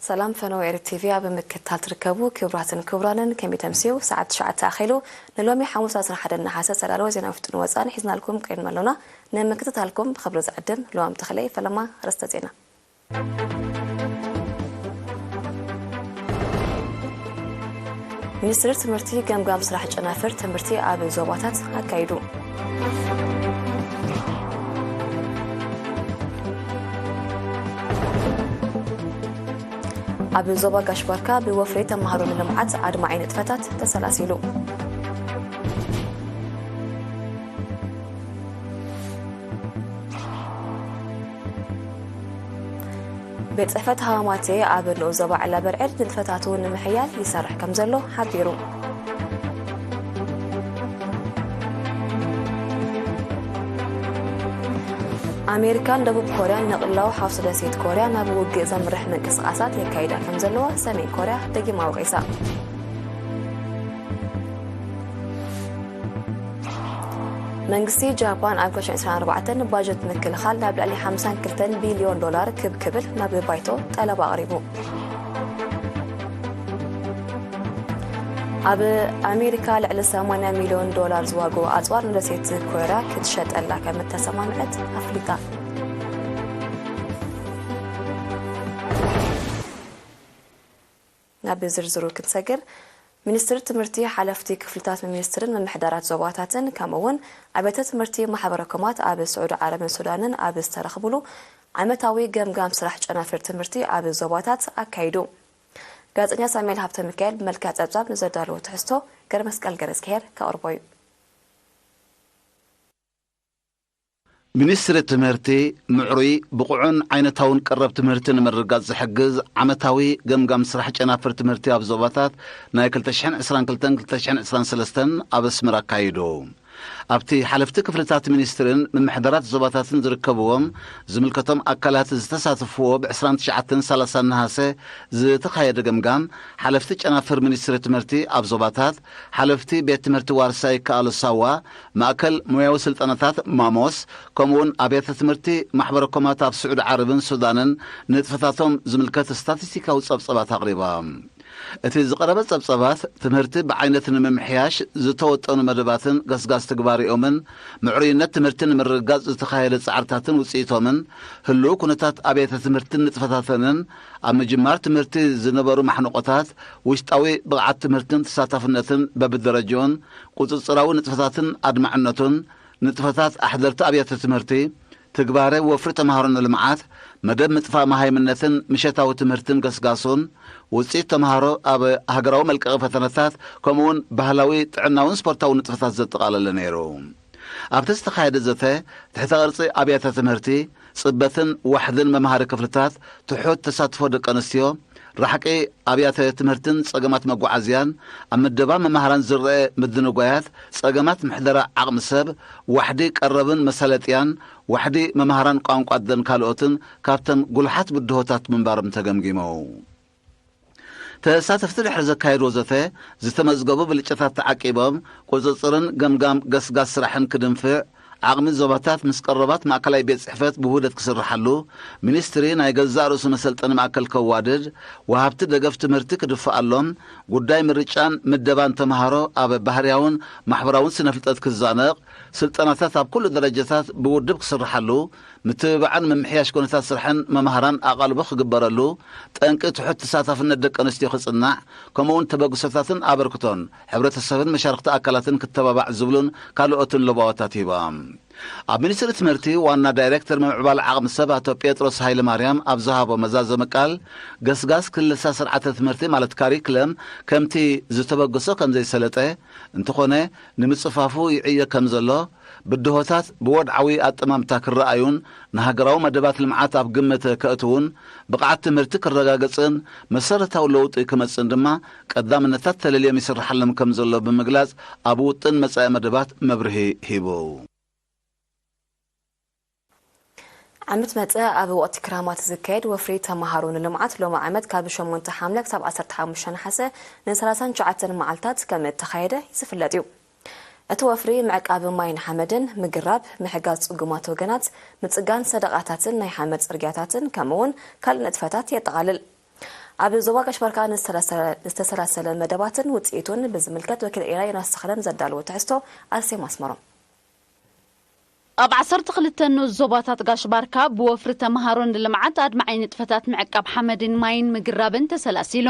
ሰላም ፈነወ ኤሪ ቲቪ ኣብ ምክትታል ትርከቡ ክቡራትን ክቡራንን፣ ከመይ ተምስዩ? ሰዓት ትሽዓተ ኣኺሉ። ንሎሚ ሓሙስ ዓሰርተ ሓደ ነሓሰ ዝተዳለወ ዜና ውሽጥን ወጻእን ሒዝናልኩም ቀሪብና ኣሎና። ንምክትታልኩም ብኽብሪ ዝዕድም ልዋም ተኽለ። ፈለማ ኣርእስተ ዜና። ሚኒስትሪ ትምህርቲ ገምጋም ስራሕ ጨናፍር ትምህርቲ ኣብ ዞባታት ኣካይዱ። ኣብ ዞባ ጋሽ ባርካ ብወፍሪ ተምሃሮ ንልምዓት ኣድማዒ ንጥፈታት ተሰላሲሉ። ቤት ጽሕፈት ሃዋማቴ ኣብ ንኡስ ዞባ ዕላበርዕድ ንጥፈታቱ ንምሕያል ይሰርሕ ከም ዘሎ ሓቢሩ። ኣሜሪካን ደቡብ ኮርያን ንቕላው ሓውሲ ደሴት ኮርያ ናብ ውግእ ዘምርሕ ምንቅስቓሳት የካይዳ ከም ዘለዋ ሰሜን ኮርያ ደጊማ ወቒሳ። መንግስቲ ጃፓን ኣብ ክልተ ሽሕን ዕስራን ኣርባዕተን ባጀት ምክልኻል ናብ ልዕሊ ሓምሳን ክልተን ቢልዮን ዶላር ክብ ክብል ናብ ባይቶ ጠለብ ኣቕሪቡ። ኣብ ኣሜሪካ ልዕሊ ሰማንያ ሚልዮን ዶላር ዝዋግኡ ኣጽዋር ንደሴት ኮርያ ክትሸጠላ ከም እተሰማምዐት ኣፍሊጣ። ናብ ዝርዝሩ ክንሰግር፣ ሚኒስትሪ ትምህርቲ፣ ሓለፍቲ ክፍልታት ሚኒስትርን ምምሕዳራት ዞባታትን፣ ከምኡ እውን ኣብያተ ትምህርቲ ማሕበረ ኮማት ኣብ ስዑዲ ዓረብን ሱዳንን ኣብ ዝተረኽብሉ ዓመታዊ ገምጋም ስራሕ ጨናፍር ትምህርቲ ኣብ ዞባታት ኣካይዱ። ጋዜጠኛ ሳሙኤል ሃብተ ሚካኤል ብመልክዕ ጸብጻብ ንዘዳለዎ ትሕዝቶ ገረመስቀል ገረዝግሄር ከቕርቦ እዩ። ሚኒስትሪ ትምህርቲ፣ ምዕሩይ፣ ብቑዕን ዓይነታውን ቀረብ ትምህርቲ ንምርግጋጽ ዝሕግዝ ዓመታዊ ገምጋም ስራሕ ጨናፍር ትምህርቲ ኣብ ዞባታት ናይ ክልተ ሽሕን ዕስራን ክልተን ክልተ ሽሕን ዕስራን ሰለስተን ኣብ ኣስመራ ኣካይዱ። ኣብቲ ሓለፍቲ ክፍልታት ሚኒስትርን ምምሕዳራት ዞባታትን ዝርከብዎም ዝምልከቶም ኣካላት ዝተሳተፍዎ ብ ዕስራን ትሽዓተን ሰላሳን ነሃሰ ዝተኻየደ ገምጋም፣ ሓለፍቲ ጨናፍር ሚኒስትሪ ትምህርቲ ኣብ ዞባታት፣ ሓለፍቲ ቤት ትምህርቲ ዋርሳይ ይከኣሎ ሳዋ፣ ማእከል ሞያዊ ስልጠናታት ማሞስ፣ ከምኡውን ኣብያተ ትምህርቲ ማሕበረ ኮማት ኣብ ስዑዲ ዓረብን ሱዳንን ንጥፈታቶም ዝምልከት ስታቲስቲካዊ ጸብጸባት ኣቕሪባ። እቲ ዝቐረበ ጸብጸባት፣ ትምህርቲ ብዓይነት ንምምሕያሽ ዝተወጠኑ መደባትን ገስጋስ ትግባሬኦምን፣ ምዕሩይነት ትምህርቲ ንምርግጋጽ ዝተኻየደ ጻዕርታትን ውጽኢቶምን፣ ህሉው ኩነታት ኣብያተ ትምህርትን ንጥፈታተንን፣ ኣብ ምጅማር ትምህርቲ ዝነበሩ ማሕንቖታት፣ ውሽጣዊ ብቕዓት ትምህርትን ተሳታፍነትን በብደረጅኡን፣ ቁጽጽራዊ ንጥፈታትን ኣድማዕነቱን፣ ንጥፈታት ኣሕደርቲ ኣብያተ ትምህርቲ፣ ትግባረ ወፍሪ ተምሃሮ ንልምዓት፣ መደብ ምጥፋእ መሃይምነትን ምሸታዊ ትምህርትን ገስጋሱን፣ ውጽኢት ተምሃሮ ኣብ ሃገራዊ መልቀቒ ፈተነታት፣ ከምኡውን ባህላዊ፣ ጥዕናውን ስፖርታዊ ንጥፈታት ዘጠቓለለ ነይሩ። ኣብቲ ዝተኻየደ ዘተ፣ ትሕተ ቅርጺ ኣብያተ ትምህርቲ፣ ጽበትን ዋሕድን መምሃሪ ክፍልታት፣ ትሑት ተሳትፎ ደቂ ኣንስትዮ፣ ራሕቂ ኣብያተ ትምህርትን ጸገማት መጓዓዝያን፣ ኣብ ምደባ መማህራን ዝረአ ምድንጓያት፣ ጸገማት ምሕደራ ዓቕሚ ሰብ፣ ዋሕዲ ቀረብን መሳለጥያን፣ ዋሕዲ መማህራን ቋንቋ ኣደን ካልኦትን ካብተን ጉሉሓት ብድሆታት ምንባሮም ተገምጊሙ። ተሳተፍቲ ድሕሪ ዘካየድዎ ዘተ፣ ዝተመዝገቡ ብልጫታት ተዓቂቦም፣ ቁጽጽርን ገምጋም ገስጋስ ስራሕን ክድንፍዕ፣ ዓቕሚ ዞባታት ምስ ቀረባት ማእከላይ ቤት ጽሕፈት ብውህደት ክስርሓሉ፣ ሚኒስትሪ ናይ ገዛእ ርእሱ መሰልጠኒ ማእከል ከዋድድ፣ ወሃብቲ ደገፍ ትምህርቲ ክድፍኣሎም፣ ጉዳይ ምርጫን ምደባን ተምሃሮ ኣብ ባህርያውን ማሕበራውን ስነ ፍልጠት ክዛነቕ፣ ስልጠናታት ኣብ ኩሉ ደረጃታት ብውድብ ክስርሓሉ፣ ምትብባዕን ምምሕያሽ ኩነታት ስራሕን መማህራን ኣቓልቦ ክግበረሉ፣ ጠንቂ ትሑት ተሳታፍነት ደቂ ኣንስትዮ ክጽናዕ፣ ከምኡውን ተበግሶታትን ኣበርክቶን ሕብረተሰብን መሻርኽቲ ኣካላትን ክተባባዕ ዝብሉን ካልኦትን ለበዋታት ሂባ። ኣብ ሚኒስትሪ ትምህርቲ ዋና ዳይሬክተር ምምዕባል ዓቕሚ ሰብ ኣቶ ጴጥሮስ ሃይለማርያም ኣብ ዝሃቦ መዛዘሚ ቃል፣ ገስጋስ ክልሳ ስርዓተ ትምህርቲ ማለት ካሪክለም ከምቲ ዝተበገሶ ከም ዘይሰለጠ፣ እንተኾነ ንምጽፋፉ ይዕየ ከም ዘሎ፣ ብድሆታት ብወድዓዊ ኣጠማምታ ክረኣዩን ንሃገራዊ መደባት ልምዓት ኣብ ግምት ከእትውን፣ ብቕዓት ትምህርቲ ክረጋገጽን መሰረታዊ ለውጢ ክመጽእን ድማ ቀዳምነታት ተለልዮም ይስርሓሎም ከም ዘሎ ብምግላጽ ኣብ ውጥን መጻኢ መደባት መብርሂ ሂቡ። ዓመት መጸ ኣብ ወቕቲ ክራማት ዝካየድ ወፍሪ ተምሃሮ ንልምዓት ሎሚ ዓመት ካብ ሸሞንተ ሓምለ ክሳብ ዓሰርተ ሓሙሽተ ነሓሰ ንሰላሳን ትሽዓተን መዓልታት ከም እተኻየደ ዝፍለጥ እዩ። እቲ ወፍሪ ምዕቃብ ማይን ሓመድን፣ ምግራብ፣ ምሕጋዝ ጽጉማት ወገናት፣ ምጽጋን ሰደቓታትን ናይ ሓመድ ጽርግያታትን ከምኡውን ካልእ ንጥፈታት የጠቓልል። ኣብ ዞባ ጋሽ ባርካ ንዝተሰላሰለ መደባትን ውፅኢቱን ብዝምልከት ወኪል ኤራ ዮናስ ተኽለም ዘዳለዎ ትሕዝቶ ኣርሴማ ኣስመሮም። ኣብ ዓሰርተ ክልተ ንኡስ ዞባታት ጋሽ ባርካ ብወፍሪ ተምሃሮ ንልምዓት ኣድማዒ ንጥፈታት ምዕቃብ ሓመድን ማይን ምግራብን ተሰላሲሉ።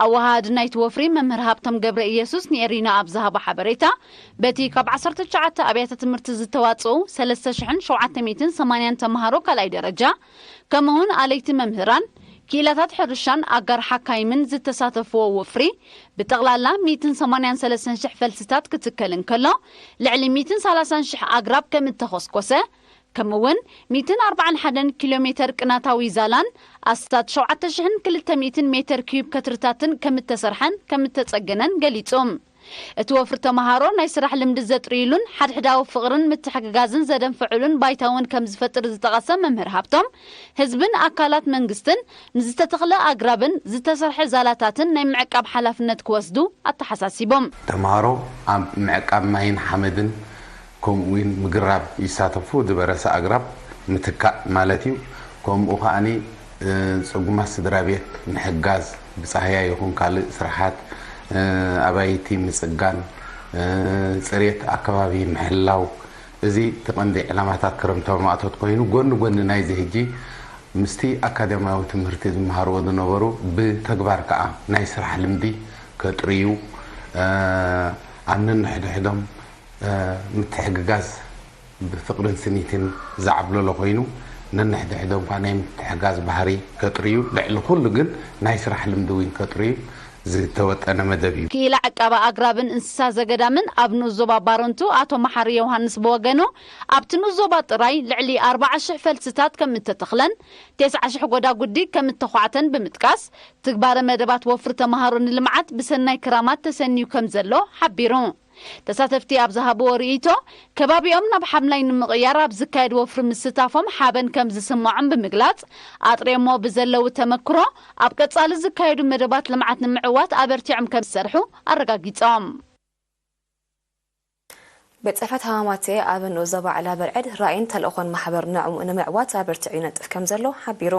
ኣወሃሃዲ ናይቲ ወፍሪ መምህር ሃብቶም ገብረ ኢየሱስ ንኤሪና ኣብ ዝሃቦ ሓበሬታ፣ በቲ ካብ ዓሰርተ ትሽዓተ ኣብያተ ትምህርቲ ዝተዋጽኡ ሰለስተ ሽሕን ሸውዓተ ሚእትን ሰማንያን ተምሃሮ ካልኣይ ደረጃ፣ ከምኡውን ኣለይቲ መምህራን፣ ክኢላታት ሕርሻን ኣጋር ሓካይምን ዝተሳተፍዎ ወፍሪ፣ ብጠቕላላ ሚእትን ሰማንያን ሰለስተን ሽሕ ፈልስታት ክትከል እንከሎ፣ ልዕሊ ሚእትን ሰላሳን ሽሕ ኣግራብ ከም እተኾስኮሰ፣ ከምኡውን ሚእትን ኣርባዓን ሓደን ኪሎ ሜተር ቅናታዊ ዛላን ኣስታት ሸውዓተ ሽሕን ክልተ ሚእትን ሜተር ኪዩብ ከትርታትን ከም እተሰርሐን ከም እተጸገነን ገሊጹ። እቲ ወፍሪ ተምሃሮ ናይ ስራሕ ልምዲ ዘጥርዩሉን ሓድሕዳዊ ፍቕርን ምትሕግጋዝን ዘደንፍዕሉን ባይታ እውን ከም ዝፈጥር ዝጠቐሰ መምህር ሃብቶም፣ ህዝብን ኣካላት መንግስትን ንዝተተኽለ ኣግራብን ዝተሰርሐ ዛላታትን ናይ ምዕቃብ ሓላፍነት ክወስዱ ኣተሓሳሲቦም። ተምሃሮ ኣብ ምዕቃብ ማይን ሓመድን ከምኡ እውን ምግራብ ይሳተፉ። ዝበረሰ ኣግራብ ምትካእ ማለት እዩ። ከምኡ ከኣኒ፣ እ፣ ጽጉማት ስድራ ቤት ምሕጋዝ፣ ብጻህያ ይኹን ካልእ ስራሓት፣ እ፣ ኣባይቲ ምጽጋን፣ እ፣ ጽሬት ኣከባቢ ምሕላው፣ እዚ እቲ ቀንዲ ዕላማታት ክረምታዊ ማእቶት ኮይኑ፣ ጎኒ ጎኒ ናይዚ ሕጂ ምስቲ ኣካዳሚያዊ ትምህርቲ ዝመሃርዎ ዝነበሩ ብተግባር ከኣ ናይ ስራሕ ልምዲ ከጥርዩ፣ እ፣ ኣብ ነንሕድሕዶም፣ እ፣ ምትሕግጋዝ ብፍቕርን ስኒትን ዝዓብለሎ ኮይኑ፣ ነንሕድሕዶም ከኣ ናይ ምትሕጋዝ ባህሪ ከጥርዩ፣ ልዕሊ ኩሉ ግን ናይ ስራሕ ልምዲ እውን ከጥርዩ ዝተወጠነ መደብ እዩ። ክኢላ ዕቃባ ኣግራብን እንስሳ ዘገዳምን ኣብ ንኡስ ዞባ ባረንቱ ኣቶ መሓሪ ዮሃንስ ብወገኑ፣ ኣብቲ ንኡስ ዞባ ጥራይ ልዕሊ ኣርባዓ ሽሕ ፈልስታት ከም እተተኽለን፣ ተስዓ ሽሕ ጎዳጉዲ ከም እተዃዕተን ብምጥቃስ፣ ትግባረ መደባት ወፍሪ ተምሃሮ ንልምዓት ብሰናይ ክራማት ተሰንዩ ከም ዘሎ ሓቢሩ። ተሳተፍቲ ኣብ ዝሃብዎ ርእይቶ፣ ከባቢኦም ናብ ሓምላይ ንምቕያር ኣብ ዝካየድ ወፍሪ ምስታፎም ሓበን ከም ዝስምዖም ብምግላጽ፣ ኣጥርዮሞ ብዘለዉ ተመክሮ፣ ኣብ ቀጻሊ ዝካየዱ መደባት ልምዓት ንምዕዋት ኣበርቲዖም ከም ዝሰርሑ ኣረጋጊጾም። ቤት ጽሕፈት ሃማማቴ ኣብ ንኡስ ዞባ ዕላ በርዕድ ራእይን ተልእኾን ማሕበር ንዕሙ-፣ ንምዕዋት ኣበርቲዑ ይነጥፍ ከም ዘሎ ሓቢሩ።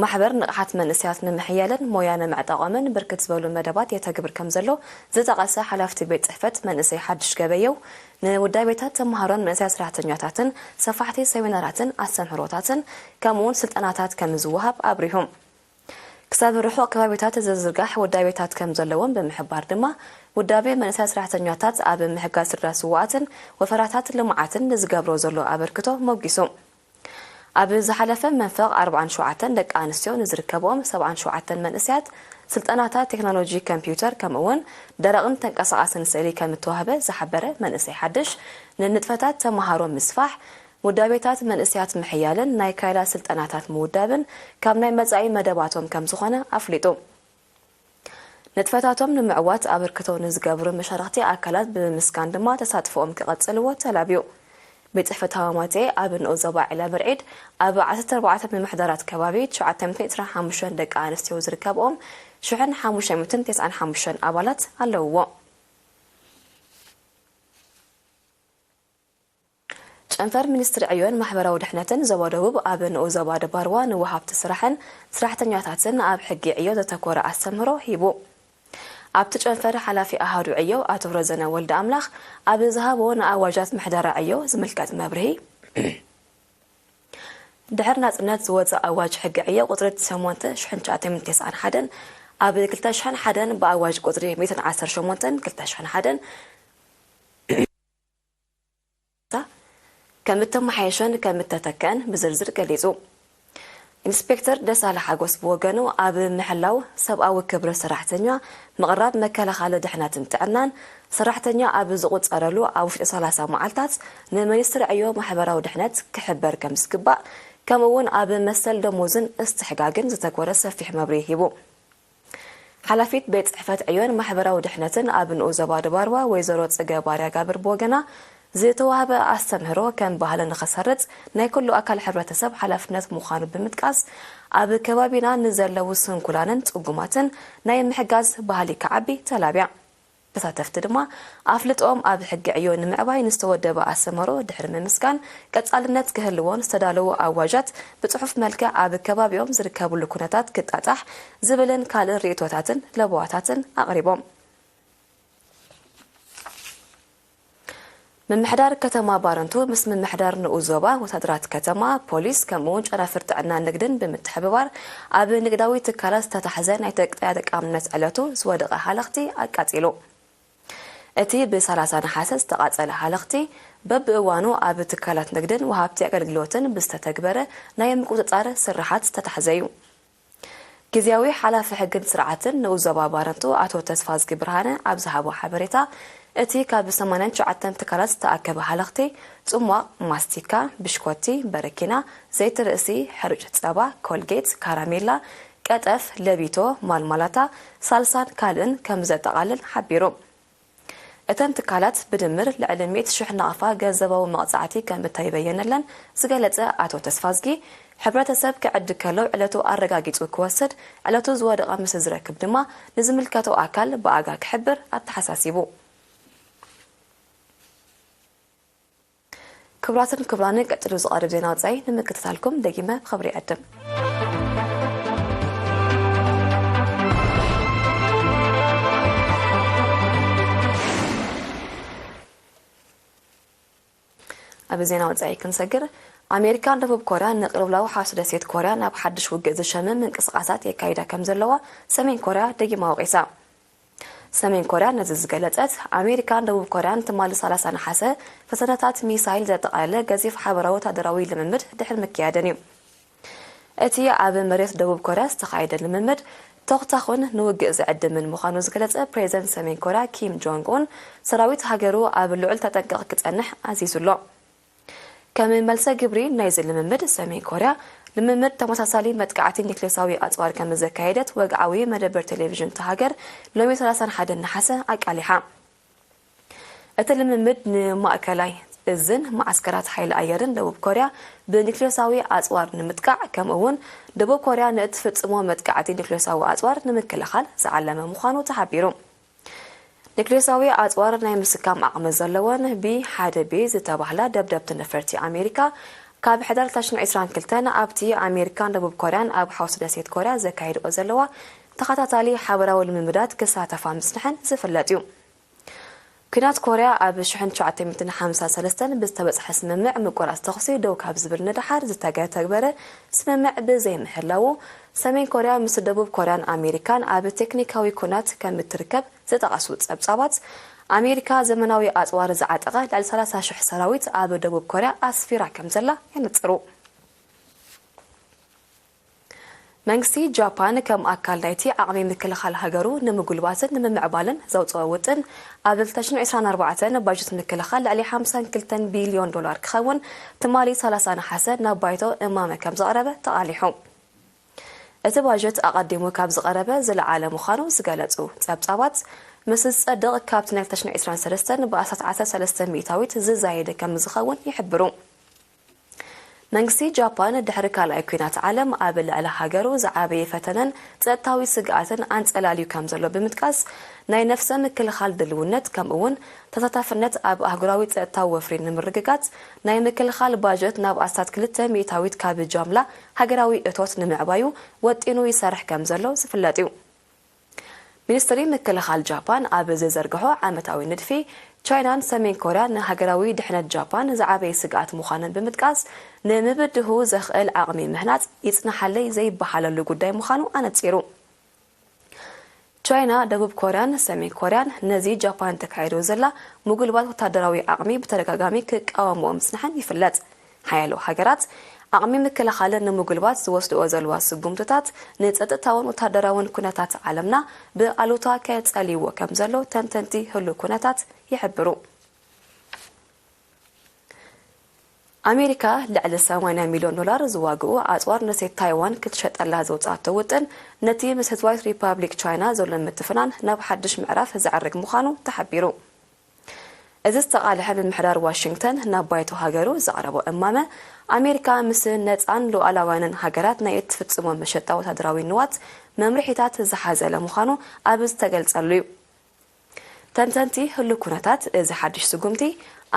ማሕበር ንቕሓት መንእሰያት ንምሕያልን ሞያ ንምዕጣቖምን ብርክት ዝበሉ መደባት የተግብር ከም ዘሎ ዝጠቐሰ ሓላፍቲ ቤት ጽሕፈት መንእሰይ ሓድሽ ገበየው፣ ንውዳቤታት ተምሃሮን መንእሰያት ሰራሕተኛታትን ሰፋሕቲ ሰሚናራትን ኣስተምህሮታትን ከምኡውን ስልጠናታት ከም ዝወሃብ ኣብሪሁ። ክሳብ ርሑቕ ከባቢታት ዝዝርጋሕ ውዳቤታት ከም ዘለዎም ብምሕባር ድማ፣ ውዳቤ መንእሰያት ሰራሕተኛታት ኣብ ምሕጋዝ ስድራ ስዉኣትን ወፈራታት ልምዓትን ንዝገብሮ ዘሎ ኣበርክቶ ሞጊሱ። ኣብ ዝሓለፈ መንፈቕ ኣርባዓን ሸውዓተን ደቂ ኣንስትዮ ንዝርከብኦም ሰብዓን ሸውዓተን መንእሰያት ስልጠናታት ቴክኖሎጂ ኮምፒውተር ከምኡውን ደረቕን ተንቀሳቓስን ስእሊ ከም እተዋህበ ዝሓበረ መንእሰይ ሓድሽ፣ ንንጥፈታት ተምሃሮ ምስፋሕ፣ ውዳቤታት መንእሰያት ምሕያልን ናይ ካይላ ስልጠናታት ምውዳብን ካብ ናይ መጻኢ መደባቶም ከም ዝኾነ ኣፍሊጡ። ንጥፈታቶም ንምዕዋት ኣበርክቶ ንዝገብሩ መሻርኽቲ ኣካላት ብምምስጋን ድማ ተሳትፎኦም ክቐጽልዎ ተላብዩ። ቤት ጽሕፈት ሃማማቴ ኣብ ንኡስ ዞባ ዕላ በርዒድ ኣብ ዓሰርተ ኣርባዕተ ምምሕዳራት ከባቢ ትሽዓተ ሚእትን ዕስራን ሓሙሽተን ደቂ ኣንስትዮ ዝርከብኦም ሽሕን ሓሙሽተ ሚእትን ተስዓን ሓሙሽተን ኣባላት ኣለውዎ። ጨንፈር ሚኒስትሪ ዕዮን ማሕበራዊ ድሕነትን ዞባ ደቡብ ኣብ ንኡስ ዞባ ድባርዋ ንወሃብቲ ስራሕን ሰራሕተኛታትን ኣብ ሕጊ ዕዮ ዘተኮረ ኣስተምህሮ ሂቡ። ኣብቲ ጨንፈር ሓላፊ ኣሃዱ ዕዮ ኣቶ ረዘነ ወልደ ኣምላኽ ኣብ ዝሃቦ ንኣዋጃት ምሕደራ ዕዮ ዝምልከት መብርሂ፣ ድሕሪ ናጽነት ዝወጸ ኣዋጅ ሕጊ ዕዮ ቁጽሪ ሸሞንተ ሽሕን ትሽዓተ ሚእትን ተስዓን ሓደን ኣብ ክልተ ሽሕን ሓደን ብኣዋጅ ቁጽሪ ሚእትን ዓሰርተ ሸሞንተን ክልተ ሽሕን ሓደን ከም እተመሓየሸን ከም እተተክአን ብዝርዝር ገሊጹ። ኢንስፔክተር ደሳለ ሓጎስ ብወገኑ፣ ኣብ ምሕላው ሰብኣዊ ክብሪ ሰራሕተኛ፣ ምቕራብ መከላኸሊ ድሕነትን ጥዕናን ሰራሕተኛ ኣብ ዝቑጸረሉ ኣብ ውሽጢ ሰላሳ መዓልታት ንሚኒስትሪ ዕዮ ማሕበራዊ ድሕነት ክሕበር ከም ዝግባእ፣ ከምኡ እውን ኣብ መሰል ደሞዝን እስትሕጋግን ዝተኮረ ሰፊሕ መብርሂ ሂቡ። ሓላፊት ቤት ጽሕፈት ዕዮን ማሕበራዊ ድሕነትን ኣብ ንኡስ ዞባ ድባርዋ ወይዘሮ ጽገ ባርያ ጋብር ብወገና፣ ዝተዋህበ ኣስተምህሮ ከም ባህሊ ንኸሰርጽ ናይ ኩሉ ኣካል ሕብረተሰብ ሓላፍነት ምዃኑ ብምጥቃስ፣ ኣብ ከባቢና ንዘለዉ ስንኩላንን ጽጉማትን ናይ ምሕጋዝ ባህሊ ክዓቢ ተላብያ። ተሳተፍቲ ድማ ኣፍልጦም ኣብ ሕጊ ዕዮ ንምዕባይ ንዝተወደበ ኣሰማሮ ድሕሪ ምምስጋን፣ ቀጻልነት ክህልዎን ዝተዳለዉ ኣዋጃት ብጽሑፍ መልክዕ ኣብ ከባቢኦም ዝርከብሉ ኩነታት ክጣጣሕ ዝብልን ካልእ ርእይቶታትን ለበዋታትን ኣቕሪቦም። ምምሕዳር ከተማ ባረንቱ ምስ ምምሕዳር ንኡስ ዞባ፣ ወታደራት ከተማ፣ ፖሊስ፣ ከምኡውን ጨናፍር ጥዕና ንግድን ብምትሕብባር ኣብ ንግዳዊ ትካላት ዝተታሕዘ ናይ ተጠቃምነት ዕለቱ ዝወደቐ ሃለኽቲ ኣቃጺሉ። እቲ ብ30 ነሓሰ ዝተቓጸለ ሃለኽቲ በብእዋኑ ኣብ ትካላት ንግድን ወሃብቲ ኣገልግሎትን ብዝተተግበረ ናይ ምቁጽጻር ስርሓት ዝተታሕዘ እዩ። ግዝያዊ ሓላፊ ሕግን ስርዓትን ንኡስ ዞባ ባረንቱ ኣቶ ተስፋዝጊ ብርሃነ ኣብ ዝሃቦ ሓበሬታ፣ እቲ ካብ ሰማንያን ትሽዓተን ትካላት ዝተኣከበ ሃለኽቲ ጽሟቕ፣ ማስቲካ፣ ብሽኮቲ፣ በረኪና፣ ዘይቲ ርእሲ፣ ሕሩጭ ጸባ፣ ኮልጌት፣ ካራሜላ፣ ቀጠፍ፣ ለቢቶ፣ ማልማላታ፣ ሳልሳን ካልእን ከም ዘጠቓልል ሓቢሩ። እተን ትካላት ብድምር ልዕሊ ሚእቲ ሽሕ ናቕፋ ገንዘባዊ መቕጻዕቲ ከም እተበየነለን ዝገለጸ ኣቶ ተስፋዝጊ፣ ሕብረተሰብ ክዕድግ ከሎ ዕለቱ ኣረጋጊጹ ክወስድ፣ ዕለቱ ዝወደቐ ምስ ዝረክብ ድማ ንዝምልከቶ ኣካል ብኣጋ ክሕብር ኣተሓሳሲቡ። ክቡራትን ክቡራንን፣ ቀጺሉ ዝቐርብ ዜና ወጻኢ ንምክትታልኩም ደጊመ ብኽብሪ ይዕድም። ኣብ ዜና ወጻኢ ክንሰግር፣ ኣሜሪካን ደቡብ ኮርያን ንቅልውላው ሓውሲ ደሴት ኮርያ ናብ ሓድሽ ውግእ ዝሸምም ምንቅስቓሳት የካይዳ ከም ዘለዋ ሰሜን ኮርያ ደጊማ ወቒሳ። ሰሜን ኮርያ ነዚ ዝገለጸት፣ ኣሜሪካን ደቡብ ኮርያን ትማሊ ሰላሳ ነሓሰ ፈተነታት ሚሳይል ዘጠቓለለ ገዚፍ ሓበራዊ ወታደራዊ ልምምድ ድሕሪ ምክያደን እዩ። እቲ ኣብ መሬት ደቡብ ኮርያ ዝተኻየደ ልምምድ ተኹታኹን ንውግእ ዝዕድምን ምዃኑ ዝገለጸ ፕሬዚደንት ሰሜን ኮርያ ኪም ጆንግ ኡን፣ ሰራዊት ሃገሩ ኣብ ልዑል ተጠንቀቕ ክጸንሕ ኣዚዙ ኣሎ። ከም መልሰ ግብሪ ናይዚ ልምምድ፣ ሰሜን ኮርያ ልምምድ ተመሳሳሊ መጥቃዕቲ ኒክሌሳዊ ኣጽዋር ከም ዘካየደት ወግዓዊ መደበር ቴሌቪዥን እታ ሃገር ሎሚ ሰላሳን ሓደን ነሓሰ ኣቃሊሓ። እቲ ልምምድ ንማእከላይ እዝን መዓስከራት ሓይሊ ኣየርን ደቡብ ኮርያ ብኒክሌሳዊ ኣጽዋር ንምጥቃዕ፣ ከምኡ እውን ደቡብ ኮርያ ንእትፍጽሞ መጥቃዕቲ ኒክሌሳዊ ኣጽዋር ንምክልኻል ዝዓለመ ምዃኑ ተሓቢሩ። ኒክሌሳዊ ኣጽዋር ናይ ምስካም ዓቕሚ ዘለወን ቢ ሓደ ቢ ዝተባህላ ደብደብቲ ነፈርቲ ኣሜሪካ፣ ካብ ሕዳር ክልተ ሽሕን ዕስራን ክልተን ኣብቲ ኣሜሪካን ደቡብ ኮርያን ኣብ ሓውሲ ደሴት ኮርያ ዘካይድኦ ዘለዋ ተኸታታሊ ሓበራዊ ልምምዳት ክሳተፋ ምጽንሐን ዝፍለጥ እዩ። ኲናት ኮርያ ኣብ ሽሕን ትሽዓተ ሚእትን ሓምሳን ሰለስተን ብዝተበጽሐ ስምምዕ ምቁራጽ ተኹሲ ደው ካብ ዝብል ንደሓር ዝተተግበረ ስምምዕ ብዘይምህላዉ፣ ሰሜን ኮርያ ምስ ደቡብ ኮርያን ኣሜሪካን ኣብ ቴክኒካዊ ኲናት ከም እትርከብ ዝጠቐሱ ጸብጻባት፣ ኣሜሪካ ዘመናዊ ኣጽዋር ዝዓጠቐ ልዕሊ ሰላሳ ሽሕ ሰራዊት ኣብ ደቡብ ኮርያ ኣስፊራ ከም ዘላ የነጽሩ። መንግስቲ ጃፓን ከም ኣካል ናይቲ ዓቕሚ ምክልኻል ሃገሩ ንምጉልባትን ንምምዕባልን ዘውጽኦ ውጥን፣ ኣብ ክልተ ሽሕን ዕስራን ኣርባዕተን ባጀት ምክልኻል ልዕሊ ሓምሳን ክልተን ቢልዮን ዶላር ክኸውን ትማሊ ሰላሳ ነሓሰ ናብ ባይቶ እማመ ከም ዘቕረበ ተቓሊሑ። እቲ ባጀት ኣቐዲሙ ካብ ዝቐረበ ዝለዓለ ምዃኑ ዝገለጹ ጸብጻባት፣ ምስ ዝጸድቕ ካብቲ ናይ ክልተ ሽሕን ዕስራን ሰለስተን ብኣስታት ዓሰርተ ሰለስተ ሚእታዊት ዝዛየደ ከም ዝኸውን ይሕብሩ። መንግስቲ ጃፓን ድሕሪ ካልኣይ ኲናት ዓለም ኣብ ልዕሊ ሃገሩ ዝዓበየ ፈተነን ጸጥታዊ ስግኣትን ኣንጸላልዩ ከም ዘሎ ብምጥቃስ፣ ናይ ነፍሰ ምክልኻል ድልውነት ከምኡ እውን ተሳታፍነት ኣብ ኣህጉራዊ ጸጥታዊ ወፍሪ ንምርግጋጽ ናይ ምክልኻል ባጀት ናብ ኣስታት ክልተ ሚእታዊት ካብ ጃምላ ሃገራዊ እቶት ንምዕባዩ ወጢኑ ይሰርሕ ከም ዘሎ ዝፍለጥ እዩ። ሚኒስትሪ ምክልኻል ጃፓን ኣብ ዝዘርግሖ ዓመታዊ ንድፊ፣ ቻይናን ሰሜን ኮርያን ንሃገራዊ ድሕነት ጃፓን ዝዓበየ ስግኣት ምዃነን ብምጥቃስ፣ ንምብድሁ ዘኽእል ዓቕሚ ምህናጽ ይጽንሓለይ ዘይበሃለሉ ጉዳይ ምዃኑ ኣነጺሩ። ቻይና፣ ደቡብ ኮርያን ሰሜን ኮርያን ነዚ ጃፓን ተካይዶ ዘላ ምጉልባት ወታደራዊ ዓቕሚ ብተደጋጋሚ ክቃወምኦ ምጽንሐን ይፍለጥ። ሓያሎ ሃገራት ዓቕሚ ምክልኻለን ንምጉልባት ዝወስድኦ ዘለዋ ስጉምትታት ንጸጥታውን ወታደራውን ኩነታት ዓለምና ብኣሉታ ከጸልይዎ ከም ዘሎ ተንተንቲ ህሉው ኩነታት ይሕብሩ። ኣሜሪካ ልዕሊ ሰማንያ ሚልዮን ዶላር ዝዋግኡ ኣጽዋር ንደሴት ታይዋን ክትሸጠላ ዘውጽኣቶ ውጥን፣ ነቲ ምስ ህዝባዊት ሪፓብሊክ ቻይና ዘሎ ምትፍናን ናብ ሓድሽ ምዕራፍ ዘዕርግ ምዃኑ ተሓቢሩ። እዚ ዝተቓልሐ ምምሕዳር ዋሽንግተን ናብ ባይቶ ሃገሩ ዘቕረቦ እማመ፣ ኣሜሪካ ምስ ነጻን ሉዓላውያንን ሃገራት ናይ እትፍጽሞ መሸጣ ወታደራዊ ንዋት መምርሒታት ዝሓዘለ ምዃኑ ኣብ ዝተገልጸሉ እዩ። ተንተንቲ ህሉ ኩነታት፣ እዚ ሓድሽ ስጉምቲ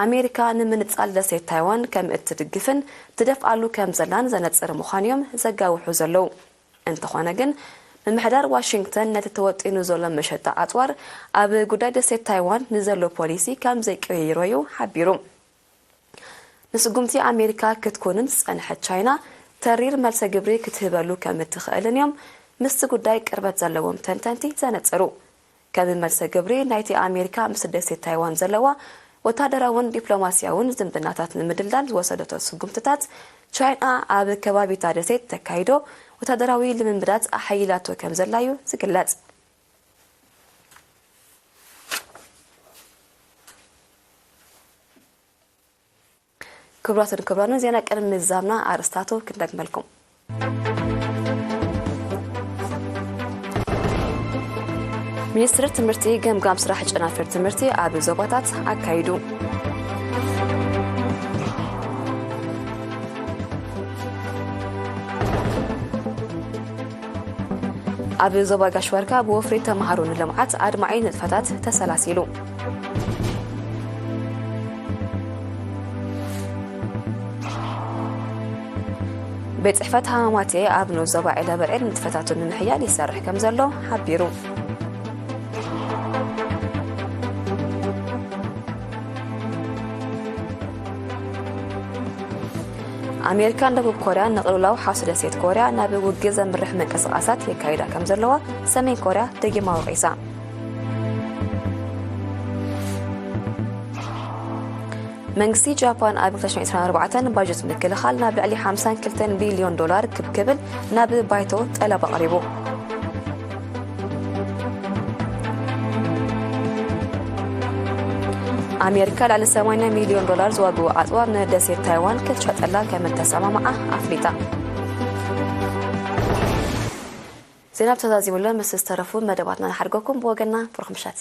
ኣሜሪካ ንምንጻል ደሴት ታይዋን ከም እትድግፍን ትደፍኣሉ ከም ዘላን ዘነጽር ምዃን እዮም ዘጋውሑ ዘለዉ። እንተኾነ ግን፣ ምምሕዳር ዋሽንግተን ነቲ ተወጢኑ ዘሎ መሸጣ ኣጽዋር ኣብ ጉዳይ ደሴት ታይዋን ንዘሎ ፖሊሲ ከም ዘይቀይሮ እዩ ሓቢሩ። ንስጉምቲ ኣሜሪካ ክትኮንን ዝጸንሐት ቻይና፣ ተሪር መልሰ ግብሪ ክትህበሉ ከም እትኽእልን እዮም ምስቲ ጉዳይ ቅርበት ዘለዎም ተንተንቲ ዘነጽሩ። ከም መልሰ ግብሪ፣ ናይቲ ኣሜሪካ ምስ ደሴት ታይዋን ዘለዋ ወታደራውን ዲፕሎማስያውን ዝምድናታት ንምድልዳል ዝወሰደቶ ስጉምትታት፣ ቻይና ኣብ ከባቢታ ደሴት ተካይዶ ወታደራዊ ልምምዳት ኣሓይላቶ ከም ዘላዩ ዝግለጽ። ክቡራትን ክቡራንን፣ ዜና ቅድሚ ምዛምና ኣርእስታቱ ክንደግመልኩም። ሚኒስትሪ ትምህርቲ ገምጋም ስራሕ ጨናፍር ትምህርቲ ኣብ ዞባታት ኣካይዱ። ኣብ ዞባ ጋሽ ባርካ ብወፍሪ ተምሃሮ ንልምዓት ኣድማዒ ንጥፈታት ተሰላሲሉ። ቤት ጽሕፈት ሃማማቴ ኣብ ንኡስ ዞባ ዒለበርዕድ ንጥፈታቱ ንምሕያል ይሰርሕ ከም ዘሎ ሓቢሩ። ኣሜሪካን ደቡብ ኮርያን ንቅልውላው ሓውሲ ደሴት ኮርያ ናብ ውግእ ዘምርሕ ምንቅስቃሳት የካይዳ ከም ዘለዋ ሰሜን ኮርያ ደጊማ ወቒሳ። መንግስቲ ጃፓን ኣብ ክልተ ሽሕን ዕስራን ኣርባዕተን ባጀት ምክልኻል ናብ ልዕሊ ሓምሳን ክልተን ቢልዮን ዶላር ክብ ክብል ናብ ባይቶ ጠለብ ኣቕሪቡ። ኣሜሪካ ልዕሊ ሰማንያ ሚልዮን ዶላር ዝዋግኡ ኣጽዋር ንደሴት ታይዋን ክትሸጠላ ከም እተሰማምዓ ኣፍሊጣ። ዜና ብተዛዚሙሎ ምስ ዝተረፉ መደባትና ንሓድገኩም። ብወገንና ብሩኽ ምሸት።